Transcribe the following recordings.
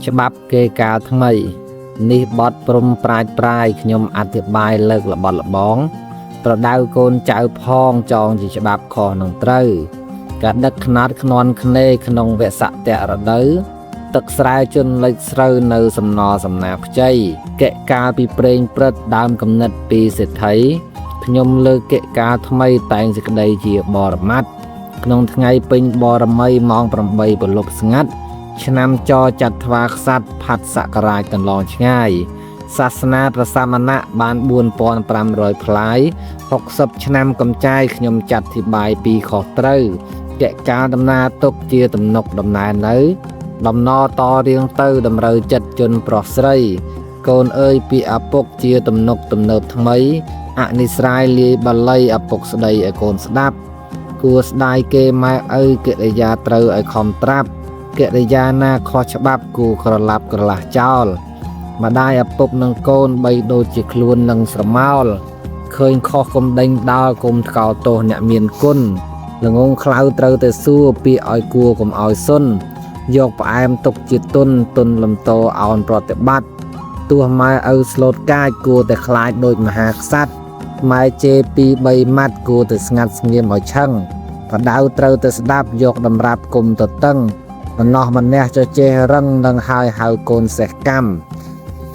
ច្បាប់គេកាលថ្មី នេះបទព្រំប្រាជ្ញប្រាយខ្ញុំអធិប្បាយលើកល្បត់លបង ប្រដៅកូនចៅផងចងជាច្បាប់ខុសនឹងត្រូវកាដឹកខ្នាតខ្នន់ខ្នេក្នុងវសតៈរដូវទឹកស្រែជន់លិចស្រូវនៅសំណសំណាខ្ចីកិកាលពីព្រេងព្រឹត្តដើមកំណត់ពីសេដ្ឋីខ្ញុំលើកកិកាលថ្មីតែងសេចក្តីជាបរមត្តក្នុងថ្ងៃពេញបរមីម៉ោង8ប្រលប់ស្ងាត់ឆ្នាំចចត្វាក្សត្រផាត់សករាជកន្លងឆ្ងាយសាសនាព្រះសមណៈបាន4500ផ្លាយ60ឆ្នាំកំចាយខ្ញុំចាត់ធិបាយពីខុសត្រូវកិកាលដំណើរទុកជាទំនុកដំណើរនៅដំណតរៀងទៅតម្រូវចិត្តជនប្រុសស្រីកូនអើយពីឪពុកជាទំនុកទំនើបថ្មីអនិស្រ័យលាយបាលីឪពុកស្ដីឲ្យកូនស្ដាប់គួរស្ដាយគេម៉ែឪកិរិយាត្រូវឲ្យខំត្រាប់កិរិយាណាខុសច្បាប់គួរក្រឡាប់ក្រឡាស់ចោលម្ដាយឪពុកនិងកូនបីដូចជាខ្លួននឹងស្រមោលឃើញខុសកុំដេញដោលកុំថ្កោលទោសអ្នកមានគុណល្ងងខ្លៅត្រូវតែសួរពាក្យឲ្យគួរកុំឲ្យសុនយកផ្អែមទុកជាទុនទុនលំតអោនប្រតិបត្តិទោះម៉ែឪស្លូតកាចគួរតែខ្លាចដូចមហាក្សត្រម៉ែជេរ2 3ម៉ាត់គួរតែស្ងាត់ស្ងៀមឲ្យឆឹងបដៅត្រូវតែស្ដាប់យកតម្រាប់គុំទៅតឹងម្នោះម្នះចចេះរឹងនឹងហើយហៅកូនសេះកម្ម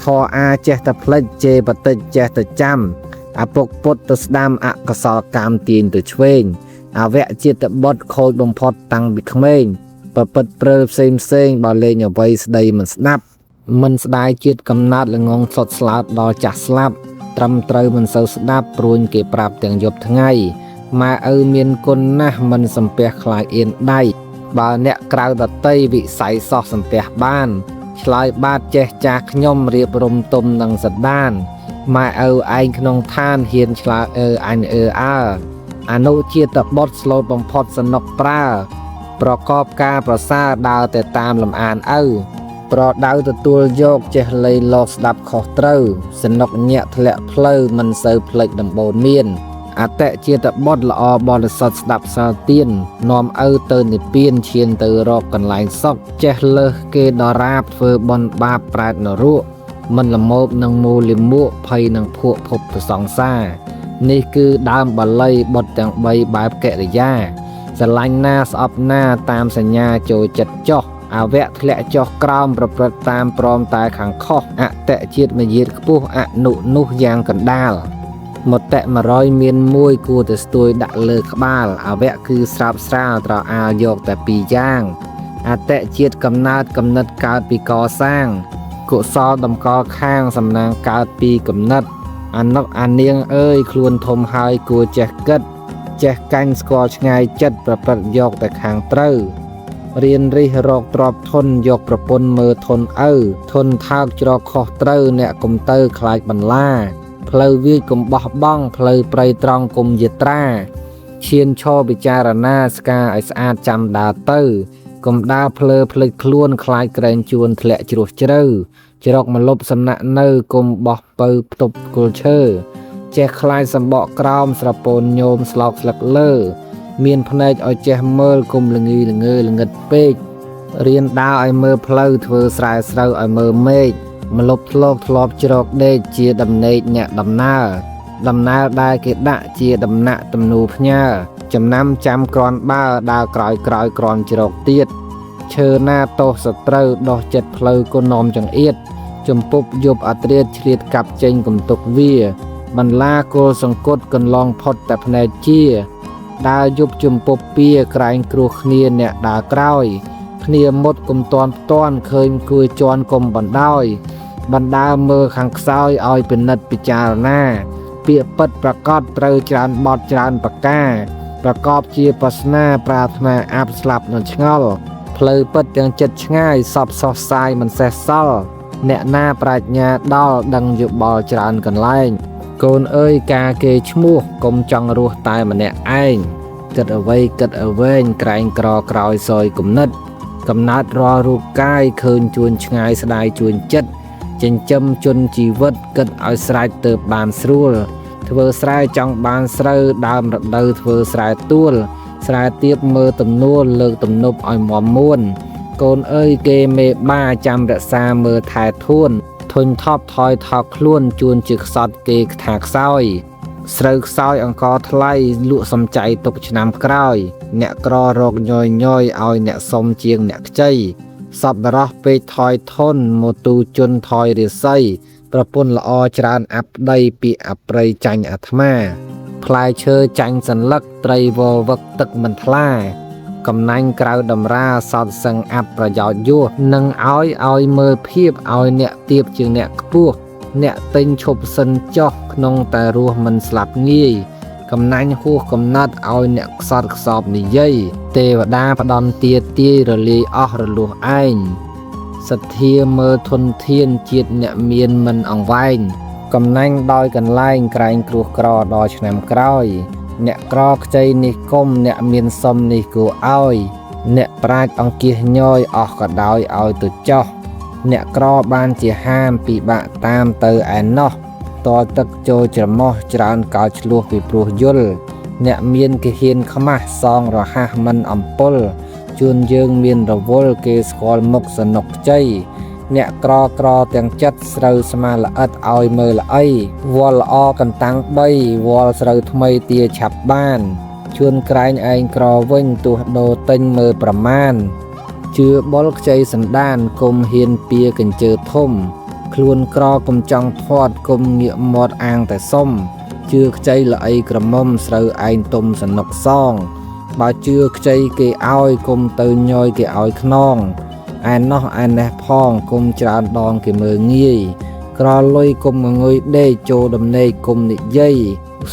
ធរអាចេះតែផ្លិចជេរបតិចចេះតែចាំឪពុកពុតទៅស្ដាំអកុសលកម្មទាញទៅឆ្វេងអវៈជាតិបុត្រខូចបំផុតតាំងពីក្មេងប្រពិតព្រើផ្សេងផ្សេងបើលេងអ្វីស្ដីមិនស្ដាប់មិនស្ដាយជាតិកំណើតល្ងងសុតស្លោតដល់ចាស់ស្លាប់ត្រឹមត្រូវមិនសូវស្ដាប់ព្រួញគេប្រាប់ទាំងយប់ថ្ងៃម៉ែឪមានគុណណាស់មិនសំពះខ្លាចអៀនដៃបើអ្នកក្រៅដតីវិស័យសោះសំពះបានឆ្លើយបាទចេះចាស់ខ្ញុំរៀបរំទុំនឹងសដានម៉ែឪឯងក្នុងឋានហ៊ានឆ្លើយអើអញអើអើអនុជាតិបុត្រស្លូតបំផុតសនុកប្រើប្រកបការប្រសើរដើរតែតាមលំអានឪប្រដៅទទួលយកចេះលៃលកស្ដាប់ខុសត្រូវសនុកញាក់ធ្លាក់ផ្លូវមិនសូវភ្លេចដំបូន្មានអតិជាតិបុត្រល្អបរិសុទ្ធស្ដាប់សិលទៀននាំឪទៅនិព្វានឈានទៅរកកន្លែងសុខចេះលើសគេដរាបធ្វើបុណ្យបាបប្រែតនរកមិនល្មោភនឹងមូលិមួកភ័យនឹងភក់ភពទៅសង្សារនេះគឺដើមបាលីបុត្រទាំង3បែបកិរិយាស្រឡាញ់ណាស្អប់ណាតាមសញ្ញាចូលចិត្តចុះអវៈធ្លាក់ចុះក្រោមប្រព្រឹត្តតាមព្រមតែខាងខុសអតិជាតិមយាទខ្ពស់អនុនោះយ៉ាងកណ្ដាលមតិ100មានមួយគួរតែស្ទួយដាក់លើក្បាលអវៈគឺស្រាប់ស្រាលត្រូវអាលយកតែពីរយ៉ាងអតិជាតិកំណើតកំណត់កើតពីកសាងកុសលតម្កល់ខាងសំណាងកើតពីកំណត់អនុអានាងអើយខ្លួនធំហើយគួរចេះគិតចេះកាញ់ស្គាល់ឆ្ងាយចិត្តប្រព្រឹត្តយកតែខាងត្រូវរៀនរិះរកទ្របធនយកប្រពន្ធមើលធនឪធនថើកច្រកខុសត្រូវអ្នកកុំទៅខ្លាចបន្លាផ្លូវវាចកុំបោះបង់ផ្លូវព្រៃត្រង់កុំយាត្រាឈានឈរពិចារណាស្ការឲ្យស្អាតចាំដើរទៅកុំដើរភ្លើភ្លេចខ្លួនខ្លាចក្រែងជួនធ្លាក់ជ្រោះជ្រៅជ្រកមកលប់សំណាក់នៅកុំបោះពៅផ្ទប់គល់ឈើចេះខ្លាចសម្បកក្រោមស្រពោនញោមស្លោកស្លឹកលើមានភ្នែកឲ្យចេះមើលគុំល្ងីល្ងើល្ងិតពេករៀនដើរឲ្យមើលផ្លូវធ្វើស្រែស្រូវឲ្យមើលមេឃមលប់ធ្លោកធ្លាប់ជ្រកដេកជាដំណេកអ្នកដំណើរដំណើរដែលគេដាក់ជាដំណាក់ទំនូផ្ញើចំណាំចាំក្រាន់បើដើរក្រោយក្រោយក្រាន់ជ្រកទៀតឈើណាទោសសត្រូវដោះចិត្តផ្លូវគុណនំចង្អៀតជំពប់យប់អត្រាតឆ្លៀតកាប់ចេញកំទុកវាបន្លាគល់សង្គត់កន្លងផុតតែភ្នែកជាដើរយប់ជំពប់ពៀក្រែងគ្រោះគ្នាអ្នកដើរក្រោយគ្នាមុតគុំតាន់ផ្តាន់ឃើញគួយជន់គុំបណ្ដោយបណ្ដើមើលខាងខ្សោយឲ្យពិនិត្យពិចារណាពាក្យពិតប្រកបត្រូវច្រើនបត់ច្រើនប្រការប្រកបជាប្រស្នាប្រាថ្នាអាប់ស្លាប់នឹងឆ្ងល់ផ្លូវពិតទាំងចិត្តឆ្ងាយសពសោះសាយមិនសេះសល់អ្នកណាប្រាជ្ញាដល់ដឹងយោបល់ច្រើនកន្លែងកូនអើយការគេឈ្មោះកុំចង់រស់តែម្នាក់ឯងគិតអ្វីគិតអ្វែងក្រែងក្រក្រោយសយគំនិតកំណើតរាល់រូបកាយឃើញជួនឆ្ងាយស្ដាយជួនចិត្តចិញ្ចឹមជនជីវិតគិតឲ្យស្រេចទៅបានស្រួលធ្វើស្រែចង់បានស្រូវដើមរដូវធ្វើស្រែទួលស្រែទៀបមើលទំនួលលើកទំនប់ឲ្យមមមួន កូនអើយគេមេបាចាំរក្សាមើលថែធួនធុញថប់ថយថោកខ្លួនជួនជាខ្សត់គេថាខ្សោយស្រូវខ្សោយអង្ករថ្លៃលក់សំចៃទុកឆ្នាំក្រោយអ្នកក្ររកញយញយឲ្យអ្នកសុំជាងអ្នកខ្ចីសពបរោះពេកថយធនម៉ូទូជន់ថយរាសីប្រពន្ធល្អច្រើនអាប់ដីពីអប្រិយចាញ់អាត្មាផ្លែឈើចាញ់សន្លឹកត្រីវវឹកទឹកមិនថ្លាកំណាញ់ក្រៅតម្រាសោតសឹងអាប់ប្រយោជន៍យោះនឹងឲ្យឲ្យមើលភាពឲ្យអ្នកទៀបជាងអ្នកខ្ពស់អ្នកទិញឈប់សិនចោះក្នុងតែរស់មិនស្លាប់ងាយកំណាញ់ហួសកំណត់ឲ្យអ្នកខ្សត់ខ្សោបនិយាយទេវតាផ្ដំទាទាយរលាយអស់រលួសឯងសទ្ធាមើលធនធានជាតិអ្នកមានមិនអង្វែងកំណាញ់ដោយកន្លែងក្រែងគ្រោះក្រដល់ឆ្នាំក្រោយអ្នកក្រខ្ចីនេះគុំអ្នកមានសុំនេះគួរឲ្យអ្នកប្រាជ្ញអង្គាសញយអស់ក៏ដោយឲ្យទៅចោះអ្នកក្របានជាហាមពិបាកតាមទៅឯណោះតលទឹកចូលច្រមុះច្រើនកោតឆ្លោះពីព្រោះយល់អ្នកមានគេហ៊ានខ្មាស់សងរហ័សមិនអំពុលជួនយើងមានរវល់គេស្គាល់មុខសនុកខ្ចីអ្នកក្រក្រទាំងចិត្តស្រូវស្មាល្អិតឲ្យមើលល្អីវល់ល្អកន្តាំង3វល់ស្រូវថ្មីទាឆាប់បានជួនក្រែងឯងក្រវិញទោះដូរទិញមើលប្រមាណជឿបុលខ្ចីសណ្ដានគុំហ៊ានពៀកញ្ជើធំខ្លួនក្រកុំចង់ធាត់គុំងាកមាត់អាងតែសុំជឿខ្ចីល្អីក្រមុំស្រូវឯងទុំសនុកសងបើជឿខ្ចីគេឲ្យគុំទៅញយគេឲ្យខ្នងឯណោះឯណេះផងគុំច្រើនដងគេមើលងាយក្រលុយគុំងងុយដេកចូលដំណេកគុំនិយាយ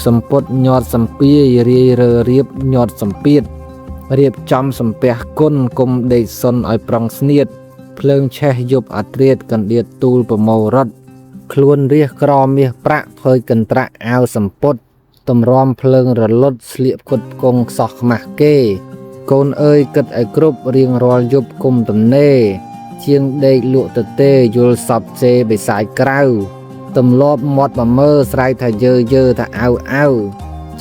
សម្ពុតញាត់សំពាយរាយរើរៀបញាត់សំពាតរៀបចំសំពះគុណគុំដេកសុនឲ្យប្រងស្នៀតភ្លើងឆេះយប់អាត្រៀតកណ្ដៀតទូលប្រមោរត់ខ្លួនរះក្រមាសប្រាក់ភើយកន្ត្រាក់អាវសម្ពុតតម្រាំភ្លើងរលត់ស្លៀកគុតគង់ខ្សោះខ្មាស់គេកូនអើយគិតឲ្យគ្រប់រៀងរាល់យប់គុំទំនេរជាងដេកលក់ទៅទេយល់សពជេរបិសាចក្រៅទម្លាប់មាត់មកមើស្រែកថាយើយើថាអៅអៅ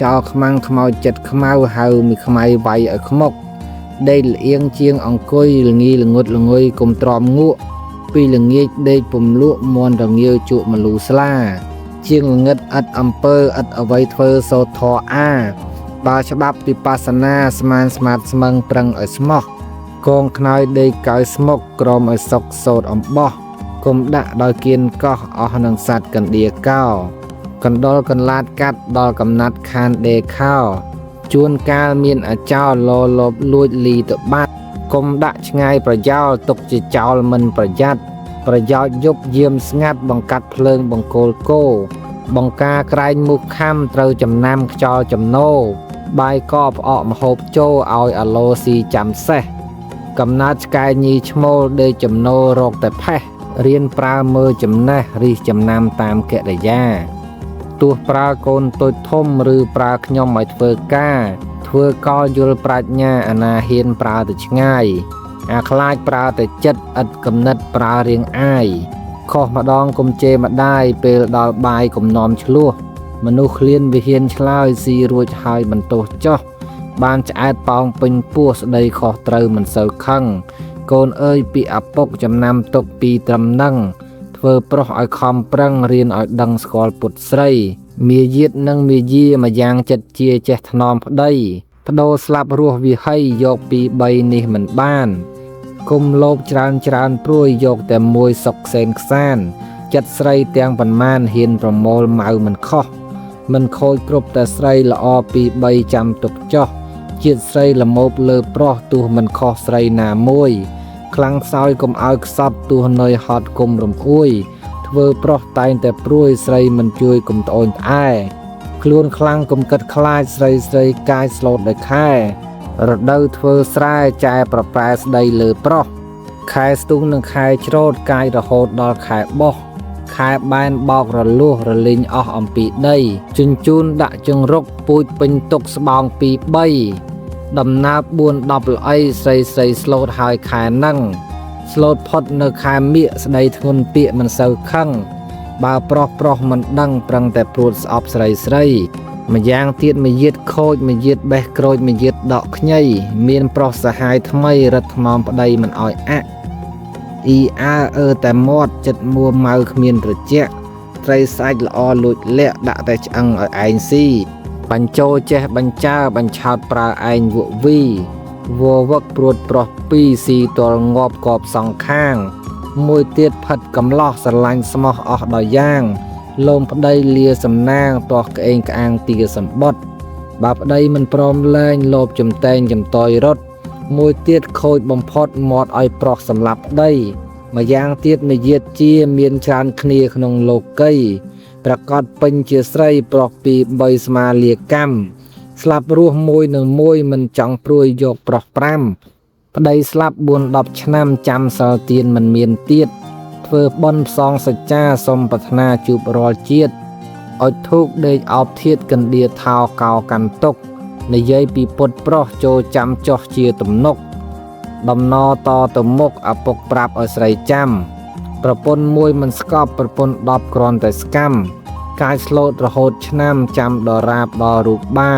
ចោលខ្មាំងខ្មោចចិត្តខ្មៅហៅមីខ្មៅវាយឲ្យខ្មុកដេកលៀងជាងអង្គុយល្ងីល្ងុតល្ងុយគុំទ្រាំងក់ពីល្ងាចដេកពំលក់មន់រងាវជក់មលូស្លាជាងងឹតឥតអំពើឥតអ្វីធ្វើសោធរអាបើច្បាប់វិបស្សនាស្មានស្មាតស្មឹងប្រឹងឲ្យស្មោះកងខ្នើយដេកកោយស្មុកក្រមឲ្យសុកសោតអំបោះគុំដាក់ដោយគៀនកោះអស់នឹងសัตว์កណ្ដៀកោកណ្ដុលកន្លាតកាត់ដល់កំណាត់ខានដេខោជួនកាលមានអាចោលលលបលួចលីទៅបាត់គុំដាក់ឆ្ងាយប្រយោលទុកជាចោលមិនប្រយ័ត្នប្រយោជន៍យប់យាមស្ងាត់បង្កាត់ភ្លើងបង្គោលគោបង្ការក្រែងមុខខំត្រូវចំណាំខ្យល់ចំណោបាយកផ្អកម្ហូបចូលឲ្យអាឡូស៊ីចាំសេះកំណើតឆ្កែញីឈ្មោលដេកចំណោរកតែផេះរៀនប្រើមើលចំណេះរិះចំណាំតាមកិរិយាទោះប្រើកូនតូចធំឬប្រើខ្ញុំឲ្យធ្វើការធ្វើកលយល់ប្រាជ្ញាអាណាហ៊ានប្រើទៅឆ្ងាយអាខ្លាចប្រើតែចិត្តឥតគំនិតប្រើរៀងអាយខុសម្ដងគុំជេរម្ដាយពេលដល់បាយគុំនាំឆ្លោះមនុស្សឃ្លានវិហ៊ានឆ្លើយស៊ីរួចហើយបន្ទោសចោះបានឆ្អែតប៉ោងពេញពោះស្ដីខុសត្រូវមិនសូវខឹងកូនអើយពីឪពុកចំណាំទុកពីត្រឹមនឹងធ្វើប្រុសឲ្យខំប្រឹងរៀនឲ្យដឹងស្គាល់ពុតស្រីមាយាទនិងមាយាម្យ៉ាងចិត្តជាចេះថ្នមប្តីបដូរស្លាប់រស់វិហ័យយកពី3នេះមិនបានគុំលោភច្រើនច្រើនព្រួយយកតែមួយសុកខ្សែនខ្សានចិត្តស្រីទាំងប៉ុន្មានហ៊ានប្រមូលម៉ៅមិនខុសមិនខូចគ្រប់តែស្រីល្អពី3ចាំទុកចោះជាតិស្រីល្មោបលើប្រុសទោះមិនខុសស្រីណាមួយខ្លាំងខ្សោយកុំឲ្យខ្សត់ទោះនយហត់គុំរំអួយធ្វើប្រុសតែងតែព្រួយស្រីមិនជួយគុំត្អូញត្អែខ្លួនខ្លាំងគុំគិតខ្លាចស្រីស្រីកាយស្លូតដោយខែរដូវធ្វើស្រែចែប្រប្រែស្ដីលើប្រុសខែស្ទូងនិងខែច្រូតកាយរហូតដល់ខែបោះខែបែនបោករលួសរលីងអស់អំពីដីជញ្ជូនដាក់ជង្រុកពូជពេញទុកស្បោងពី3ដំណើប4 10ល្អីស្រីស្រីស្លូតហើយខែនឹងស្លូតផុតនៅខែមៀកស្ដីធ្ងន់ពាកមិនសូវខឹងបើប្រុសប្រុសមិនដឹងប្រឹងតែព្រួតស្អប់ស្រីស្រី ម្យ៉ាងទៀតមយាទខូចមយាទបេះក្រូចមយាទដកខ្ញីមានប្រុសសហាយថ្មីរឹតថ្នមប្តីមិនអោយអាក់អ៊ីអើអើតែមាត់ចិត្តមួម៉ៅគ្មានត្រជាក់ត្រីសាច់ល្អលួចលាក់ដាក់តែឆ្អឹងឲ្យឯងស៊ីបញ្ចោចេះបញ្ចើបញ្ឆោតប្រើឯងវក់វីវវឹកព្រួតប្រុសពីរស៊ីទល់ងាប់កបសងខាងមួយទៀតផិតកំឡោះស្រឡាញ់ស្មោះអស់ដល់យ៉ាងលោមប្តីលាសំណាងទាស់ក្អេងក្អាងទាសម្បុតបើប្តីមិនព្រមលែងលោបចំតែងចំតយរត់មួយទៀតខូចបំផុតមាត់ឲ្យប្រុសសម្លាប់ប្តីម្យ៉ាងទៀតមយាទជាមានច្រើនគ្នាក្នុងលោកីប្រកាសពេញជាស្រីប្រុសពី3ស្មាលាកម្មស្លាប់រស់មួយនឹងមួយមិនចង់ព្រួយយកប្រុស5ប្តីស្លាប់4 10ឆ្នាំចាំសិលទៀនមិនមានទៀតធ្វើបុណ្យផ្សងសច្ចាសុំប្រាថ្នាជួបរាល់ជាតិអុជធូបដេកអោបធាតកណ្ដៀថោកោកាន់ទុកនិយាយពីពុតប្រុសចូលចាំចោះជាទំនុកដំណតទៅមុខឪពុកប្រាប់ឲ្យស្រីចាំប្រពន្ធមួយមិនស្កប់ប្រពន្ធ10គ្រាន់តែស្កម្មកាយស្លូតរហូតឆ្នាំចាំដល់រាបដល់រូបបា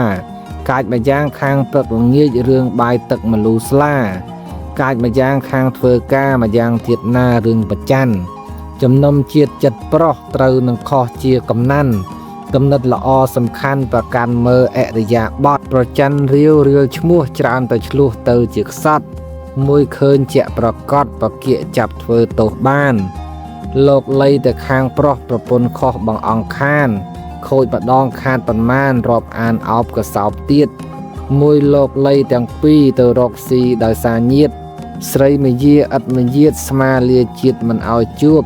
កាចម្យ៉ាងខាងព្រឹកល្ងាចរឿងបាយទឹកម្លូស្លាកាចម្យ៉ាងខាងធ្វើការម្យ៉ាងទៀតណារឿងប្រច័នចំណុំជាតិចិត្តប្រុសត្រូវនឹងខុសជាកំណាន់គំនិតល្អសំខាន់ប្រកាន់មើលអរិយាបថប្រច័នរាវរៀលឈ្មោះច្រើនតែឆ្លោះទៅជាខ្សត់មួយឃើញជាប្រកបប្រគៀកចាប់ធ្វើទោសបានលោកលៃទៅខាងប្រុសប្រពន្ធខុសបងអង្គខានខូចម្ដងខាតប៉ុន្មានរាប់អានអោបកសោបទៀតមួយលោកលៃទាំងពីរទៅរកស៊ីដោយសារញាតស្រីមយាឥតមយាទស្មាលាជាតិមិនឲ្យជួប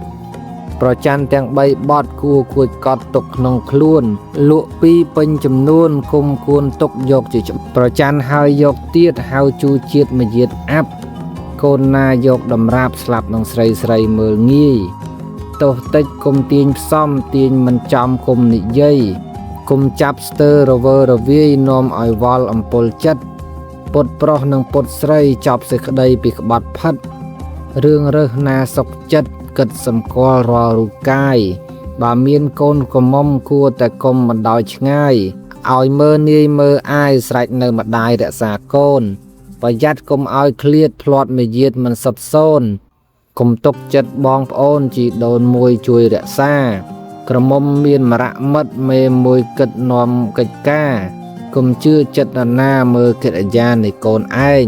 ប្រច័នទាំង3បត់គួគួចកត់ទុកក្នុងខ្លួនលក់ពីរពេញចំនួនគុំគួនទុកយកជាប្រច័នហើយយកទៀតហៅជូជាតិមយាទអាប់កូនណាយកតម្រាបស្លាប់នឹងស្រីស្រីមើលងាយទោសតិចគុំទាញផ្សំទាញមិនចំគុំនិយាយគុំចាប់ស្ទើររវើរវាយនាំឲ្យវល់អំពុលចិត្តពុតប្រុសនិងពុតស្រីចប់សេចក្តីពីក្បត់ផិតរឿងរើសណាសុកចិត្តគិតសម្គាល់រាល់រូបកាយបើមានកូនក្រមុំគួរតែគុំបណ្ដោយឆ្ងាយឲ្យមើលនាយមើលអាយស្រេចនៅម្ដាយរក្សាកូនប្រយ័ត្នគុំឲ្យឃ្លាតភ្លាត់មាយាទមិនសុទ្ធសូនគុំទុកចិត្តបងប្អូនជីដូនមួយជួយរក្សាក្រមុំមានមរៈមិត្តមេមួយគិតនាំកិច្ចការគុំជឿចិត្តនរណាមើលកិរិយានៃកូនឯង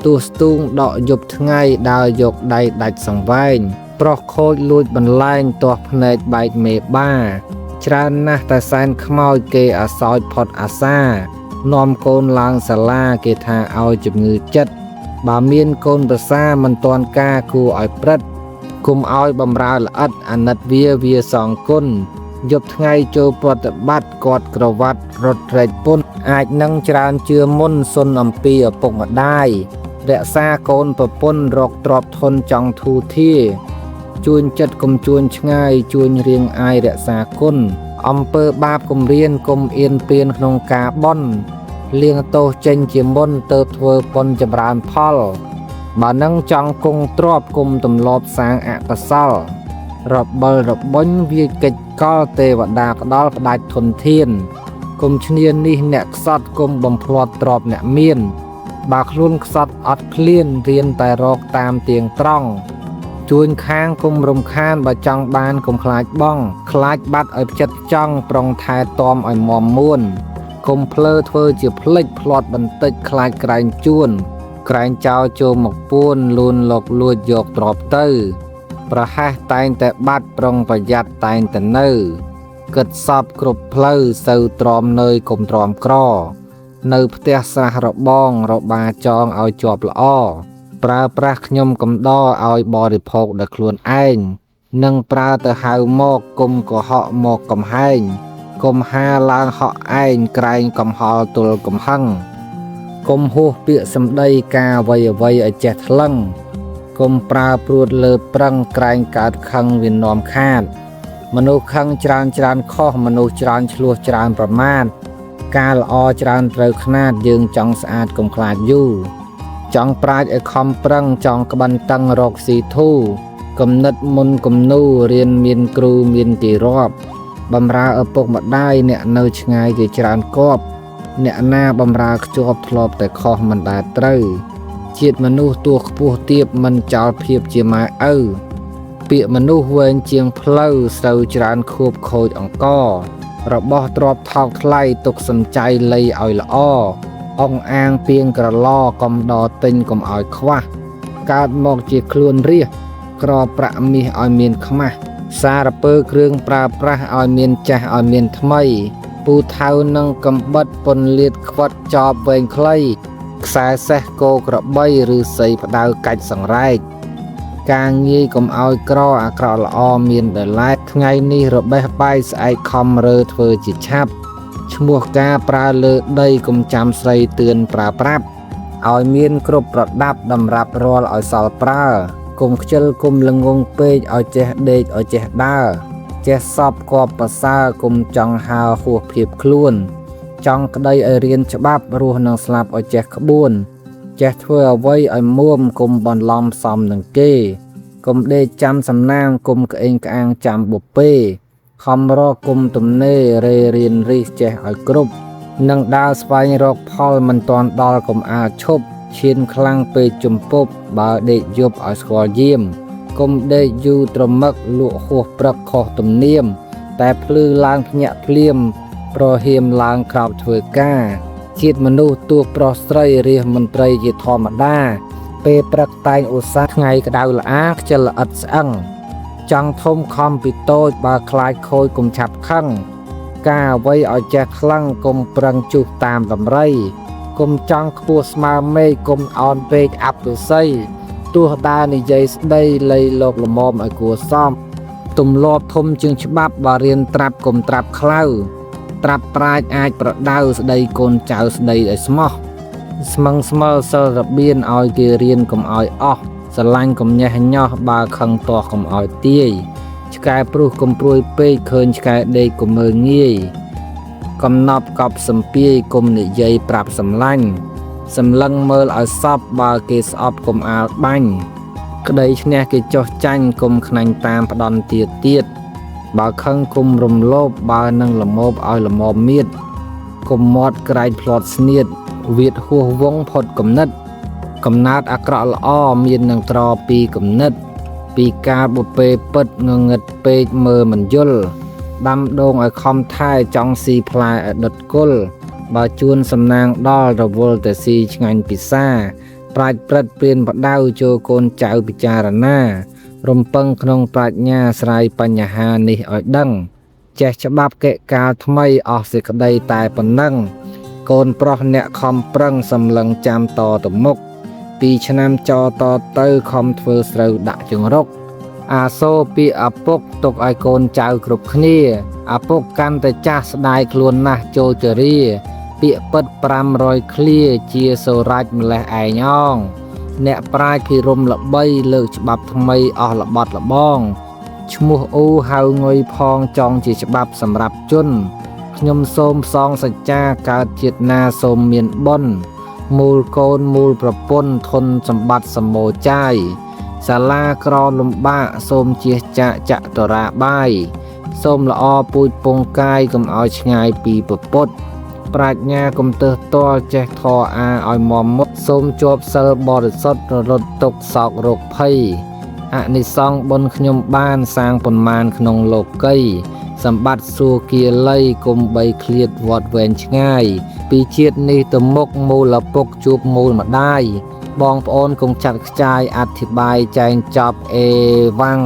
ទោះស្ទូងដកយប់ថ្ងៃដើរយកដៃដាច់សង្វែងប្រុសខូចលួចបន្លែងទាស់ភ្នែកបែកមេបាច្រើនណាស់តែសែនខ្មោចគេអាសោចផុតអាសានាំកូនឡើងសាលាគេថាឲ្យជំងឺចិត្តបើមានកូនប្រសាមិនទាន់ការគួរឲ្យព្រឹត្តគុំឲ្យបំរើល្អិតអាណិតវាវាសងគុណយប់ថ្ងៃចូលប្រតិបត្តិគាត់ក្រវ៉ាត់រត់រែកពុនអាចនឹងច្រើនជឿមុនសុនអំពីឪពុកម្ដាយរក្សាកូនប្រពន្ធរកទ្រព្យធនចង់ធូធាជួញចិត្តគុំជួញឆ្ងាយជួញរៀងអាយរក្សាគុណអំពើបាបគុំរៀនគុំអៀនពៀនក្នុងការបន់លៀងទោសចេញជាមុនទៅធ្វើបុណ្យចម្រើនផលបើនឹងចង់គង់ទ្របគុំទម្លាប់សាងអកុសលរបិលរបុញវាកិច្ចកលទេវតាផ្ដល់ផ្ដាច់ធនធានគុំឈ្នានេះអ្នកខ្សត់គុំបំភ្លាត់ទ្របអ្នកមានបើខ្លួនខ្សត់អត់ឃ្លានរៀនតែរកតាមទៀងត្រង់ជួញខាងគុំរំខានបើចង់បានគុំខ្លាចបងខ្លាចបាត់ឲ្យផ្ចិតចង់ប្រុងថែទាំឲ្យមមមួនគុំភ្លើធ្វើជាភ្លេចភ្លាត់បន្តិចខ្លាចក្រែងជួនក្រែងចោលចូលមកពួនលូនលោកលួចយកទ្របទៅប្រហែសតែងតែបាត់ប្រុងប្រយ័ត្នតែងតែនៅគិតសពគ្រប់ផ្លូវសូវទ្រាំនឿយគុំទ្រាំក្រនៅផ្ទះស្រះរបងរបាចងឲ្យជាប់ល្អប្រើប្រាស់ខ្ញុំកំដរឲ្យបរិភោគដោយខ្លួនឯងនិងប្រើទៅហៅមកគុំកុហកមកកំហែងគុំហាឡើងហក់ឯងក្រែងកំហល់ទល់កំហឹងគុំហួសពាក្យសម្ដីការអ្វីអ្វីឲ្យចេះថ្លឹងគុំប្រើព្រួតលើប្រឹងក្រែងកើតខឹងវានាំខាតមនុស្សខឹងច្រើនច្រើនខុសមនុស្សច្រើនឆ្លោះច្រើនប្រមាថការល្អច្រើនត្រូវខ្នាតយើងចង់ស្អាតកុំខ្លាចយូរចង់ប្រាជ្ញឲ្យខំប្រឹងចង់ក្បិនតឹងរកស៊ីធូគំនិតមុនគំនូរៀនមានគ្រូមានទីរាប់ បំរើឪពុកម្ដាយអ្នកនៅឆ្ងាយគេច្រើនគប់អ្នកណាបំរើខ្ជាប់ធ្លាប់តែខុសមិនដែលត្រូវជាតិមនុស្សទោះខ្ពស់ទាបមិនចោលភាពជាម៉ែឪពាក្យមនុស្សវែងជាងផ្លូវស្រូវច្រើនខួបខូចអង្កររបស់ទ្របថោកថ្លៃទុកសំចៃលៃឲ្យល្អអងអាងពីងក្រឡកុំដទិញកុំឲ្យខ្វះកើតមកជាខ្លួនរាជក្រប្រាក់មាសឲ្យមានខ្មាស់សារពើគ្រឿងប្រើប្រាស់ឲ្យមានចាស់ឲ្យមានថ្មីពូថៅនឹងកំបិតពន្លាតខ្វិតចបវែងខ្លីខ្សែសេះគោក្របីឬសីផ្ដៅកាច់សង្រែកការងាយកុំឲ្យក្រអាក្រក់ល្អមានដែលឡែកថ្ងៃនេះរបេះបាយស្អែកខំរើធ្វើជាឆាប់ឈ្មោះការប្រើលើដីកុំចាំស្រីទឿនប្រើប្រាប់ឲ្យមានគ្រប់ប្រដាប់តម្រាប់រាល់ឲ្យសល់ប្រើកុំខ្ជិលកុំល្ងងពេកឲ្យចេះដេកឲ្យចេះដើរចេះសពគបប្រសើរកុំចង់ហើហួសភាពខ្លួនចង់ក្តីឲ្យរៀនច្បាប់រស់នឹងស្លាប់ឲ្យចេះក្បួនចេះធ្វើអ្វីឲ្យមួមកុំបន្លំសំនឹងគេកុំដេកចាំសំណាងកុំក្អេងក្អាងចាំបុពេខំរកគុំទំនេររេរៀនរិះចេះឲ្យគ្រប់នឹងដើរស្វែងរកផលមិនទាន់ដល់កុំអាឈប់ឈានខ្លាំងពេកជំពប់បើដេកយប់ឲ្យស្គាល់យាមកុំដេកយូរត្រមឹកលក់ហួសព្រឹកខុសទំនៀមតែភ្លឺឡើងភ្ញាក់ភ្លាមប្រហៀមឡើងក្រោកធ្វើការជាតិមនុស្សទោះប្រុសស្រីរាជមន្ត្រីជាធម្មតាពេលព្រឹកតែងឧស្សាហ៍ថ្ងៃក្តៅល្អខ្ជិលល្អិតស្អឹងចង់ធំខំពីតូចបើខ្លាចខូចកុំឆាប់ខឹងការអ្វីឲ្យចេះខ្លាំងកុំប្រឹងជុះតាមដំរីកុំចង់ខ្ពស់ស្មើមេឃកុំអោនពេកអាប់ទស័យទោះដើរនិយាយស្ដីលៃលោកល្មមឲ្យគួសមទម្លាប់ធំជាងច្បាប់បើរៀនត្រាប់កុំត្រាប់ខ្លៅត្រាប់ប្រាជ្ញអាចប្រដៅស្ដីកូនចៅស្ដីឲ្យស្មោះស្មឹងស្មើសិលរបៀនឲ្យគេរៀនកុំឲ្យអស់ស្រឡាញ់កុំញេះញោះបើខឹងទាស់កុំឲ្យទាយឆ្កែព្រុសកុំព្រួយពេកឃើញឆ្កែដេកកុំមើលងាយកំណប់កប់សំពាយកុំនិយាយប្រាប់សម្លាញ់សម្លឹងមើលឲ្យសពបើគេស្អប់កុំអាលបាញ់ក្តីឈ្នះគេចោះចាញ់កុំខ្នាញ់តាមផ្ដន់ទៀតទៀតបើខឹងគុំរំលោភបើនឹងល្មោបឲ្យល្មមមៀតកុំមាត់ក្រែងផ្្លាត់ស្នៀតវៀតហួសវងផុតគំនិតកំណើតអាក្រក់ល្អមាននឹងត្រពីគំនិតពីការបុពេពិតងងឹតពេកមើលមិនយល់ដាំដូងឲ្យខំថែចង់ស៊ីផ្លែឲ្យដុតគល់បើជួនសំណាងដល់រវល់តែស៊ីឆ្ងាញ់ពិសាប្រាជ្ញព្រឹត្តព្រានបដៅចូលកូនចៅពិចារណារំពឹងក្នុងប្រាជ្ញាស្រាយបញ្ហានេះឲ្យដឹងចេះច្បាប់កិច្ចការថ្មីអស់សេចក្តីតែប៉ុណ្ណឹងកូនប្រុសអ្នកខំប្រឹងសម្លឹងចាំតទៅមុខពីឆ្នាំចតទៅខំធ្វើស្រូវដាក់ជង្រុកអាសូរពីឪពុកទុកឲ្យកូនចៅគ្រប់គ្នាឪពុកកាន់តែចាស់ស្ដាយខ្លួនណាស់ចូលជរាពាក្យពិត500ឃ្លាជាសូរាចម្លេះឯងអងអ្នកប្រាជ្ញភិរមល្បីលើកច្បាប់ថ្មីអស់ល្បត់លបងឈ្មោះអ៊ូហៅងុយផងចង់ជាច្បាប់សម្រាប់ជនខ្ញុំសូមផ្សងសច្ចាកើតជាតិណាសូមមានបុណ្យមូលកូនមូលប្រពន្ធធនសម្បត្តិសម្បូរចាយសាលាក្រលំបាកសូមជៀសចាកចតុរាបាយសូមល្អពូជពងកាយកុំឲ្យឆ្ងាយពីពពុទ្ធប្រាជ្ញាកុំទើសទាល់ចេះធរអាឲ្យមមមុខសូមជាប់សិលបរិសុទ្ធរលត់ទុកសោករោគភ័យអនិសង្សបុណ្យខ្ញុំបានសាងប៉ុន្មានក្នុងលោកីសម្បត្តិសួគាលីគុំបីឃ្លាតវត្តវែងឆ្ងាយពីជាតិនេះទៅមុខមូលឪពុកជួបមូលម្ដាយបងប្អូនកុំចាត់ខ្ចាយអធិប្បាយចែងចប់អេវ៉ាំង